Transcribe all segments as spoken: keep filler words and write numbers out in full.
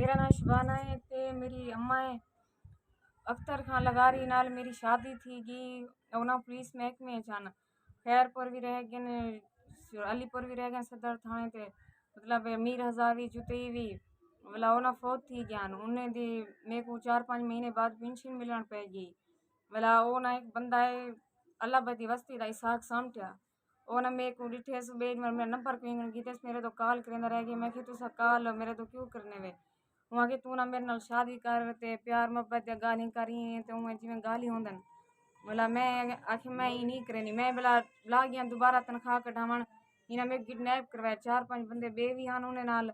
میرا ناں شبانہ ہے تے میری اماں ہے۔ اختر خان لغاری نال میری شادی تھی گئی۔ انہاں پولیس محکمے اچ ہن، خیر پور وی رہ ڳئے نے، علی پور وی رہ ڳئے صدر تھانے تے، مطلب میر ہزار وی جتئی وی، ولا انہاں فوت تھی ڳئے ہن۔ انہیں دی میکوں چار پنج مہینے بعد پینشن ملݨ پئے ڳئی۔ ولا او نہ ہک بندہ ہے، اللہ بدی وستی دا اسحاق سامٹیا۔ او نہ میکوں ݙٹھے سو، ٻئے ݙینہہ میرا نمبر کوئی نہ گھدے، میرے توں کال کریندا رہ ڳئے۔ میں کہیا تساں کال میرے توں کیوں کرنے وے؟ اوں آکھیا توں نہ میرے نال شادی کر تے پیار محبت دیاں ڳالھیں کر، ایں تے اوں جیویں ڳالھیں ہوندن۔ ولا میں آکھیا میں ایں نہیں کرینی، میں بلا لا ڳیاں دوبارہ تنخواہ کڈھاوݨ۔ انہاں میکوں کڈنیپ کروایا، چار پنج بندے ٻئے وی ہن انہیں نال۔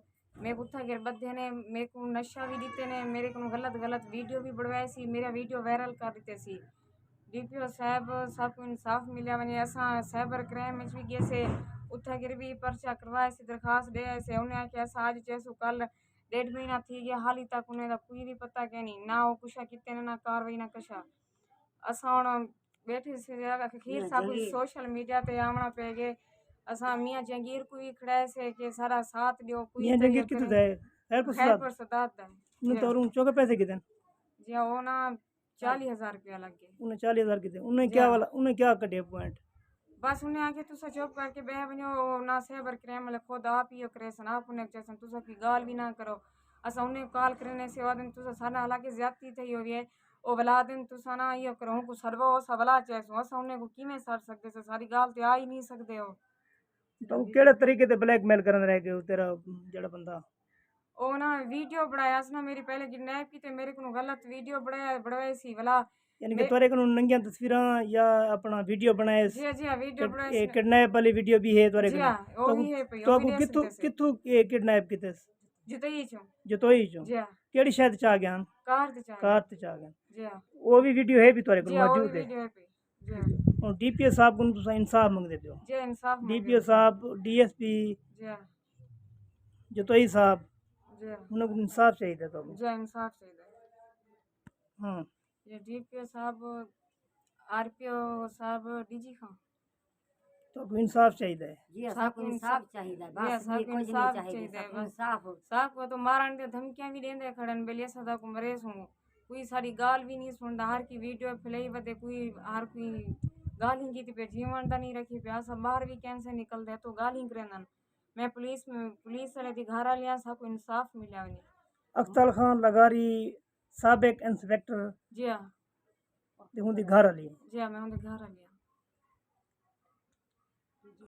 میکوں اتھاں گھر ٻدھے نے، میکوں نشہ وی ݙتے نے، میرے کوں غلط غلط ویڈیو وی بݨوائے سی، میرا ویڈیو وائرل کر ݙتے سی۔ ڈی پی او صاحب، ساکوں انصاف ملیا ونڄے۔ اساں سائبر کرائم وچ وی ڳیسے، اتھاں گھر وی پرچہ کروائے سے، درخواست ݙے آئے سے۔ انہیں آکھیا اساں اڄ چیسوں، کل ݙیڈھ مہینہ تھی ڳیا، حالی تک انہیں دا کوئی وی پتہ کینی، نہ او کشا کیتے نے، نہ کاروائی، نہ کشا۔ اساں ہݨ ٻیٹھے سے، اخیر ساکوں سوشل میڈیا تے آوݨا پئے ڳئے۔ اساں میاں جہانگیر کوں وی کھڑائے سے کہ سارا ساتھ ݙیو، کوئی میاں جہانگیر کتھوں دا ہے؟ خیر پور سداد۔ خیر پور سداد دا ہے۔ انہیں تہاکوں چوکھے پیسے کیتے؟ جی ہاں، او نہ چالیہہ ہزار روپیہ لڳ ڳئے۔ انہیں چالیہہ ہزار کیتے۔ انہیں کیا والا، انہیں کیا کڈھے پوائنٹ؟ بس انہیں آکھیا تساں چپ کر کے ٻہہ ونڄو، او نہ سائبر کرائم والے خود آپ ہی او کریسن، آپ انہیں چیسن، تساں کوئی ڳالھ وی نہ کرو۔ اساں انہیں کال کرینے سے، او آہدن تساں ساݙے نال، حالانکہ زیادتی تھئی ہوئی ہے۔ او ولا آہدن تساں نہ ایہو کرو، اونکوں سݙواؤ، اساں ولا چیسوں، اساں انہیں کوں کیویں سݙ سڳدے سے، ساری ڳالھ تے آ ہی نہیں سڳدے ہو۔ تو کیڑھے طریقے تے بلیک میل کرن رہ ڳئے ہو تیرا جیڑھا بندہ؟ او نہ ویڈیو بݨایا اس نہ، میری پہلے کڈنیپ کیتے، میرے کوں غلط ویڈیو بݨایا، بݨوائے سی ولا۔ یعنی کہ تہاݙے کوں ننگیاں تصویراں یا اپݨا ویڈیو بݨائے؟ جی ہاں، جی ہاں، ویڈیو بݨائے سی۔ کڈنیپ والی ویڈیو بھی ہے تہاݙے کول؟ جی ہاں، او بھی ہے پئی، او بھی ݙیسن کتھوں، کتھوں کڈنیپ کیتے؟ جتوئی چوں۔ جتوئی چوں؟ جی ہاں۔ کیڑھی شے تے چا ڳئے ہن؟ کار تے چا ڳئے۔ کار تے چا ڳئے ہن۔ جی ہاں۔ او بھی ویڈیو ہے بھی تہاݙے کول؟ جی ہاں، او موجود بھی ہے؟ ویڈیو ہے پئی۔ جی ہاں۔ ہݨ ڈی پی او صاحب کوں تساں انصاف منگدے پیو؟ جی ہاں، انصاف منگدے۔ ڈی پی او صاحب، ڈی ایس پی، جی ہاں۔ جتوئی صاحب، جی ہاں۔ انہاں کوں انصاف چاہیدا تہاݙے کوں؟ جی ہاں، انصاف چاہیدا۔ ہاں۔ جی ڈی پی او صاحب، آر پی او صاحب، ڈی جی خان۔ تہاکوں انصاف چاہیدا ہے؟ جی، اساکوں انصاف چاہیدا ہے، بس، ٻئے کجھ نہیں چاہیدا، اساکوں انصاف۔ ساکوں تو مارݨ دیاں دھمکیاں وی ݙیندے کھڑن، ٻیلی اساں تہاکوں مریسوں۔ کوئی ساݙی ڳالھ وی نہیں سݨدا، ہر کوئی ویڈیو پھیلائی ودے، کوئی ہر کوئی ڳالھیں کیتی پئے، جیوݨ دا نہیں رکھی پیا۔ اساں ٻاہر وی کیسے نکلدے تو ڳالھیں کریندن۔ میں پولیس، پولیس والے دی گھر آلیاں، ساکوں انصاف ملیا ونڄے۔ اختر خان لغاری، سابق انسپکٹر۔ جی ہاں۔ تے اوندی گھر آلی۔ جی ہاں، میں اوندے گھر آلی۔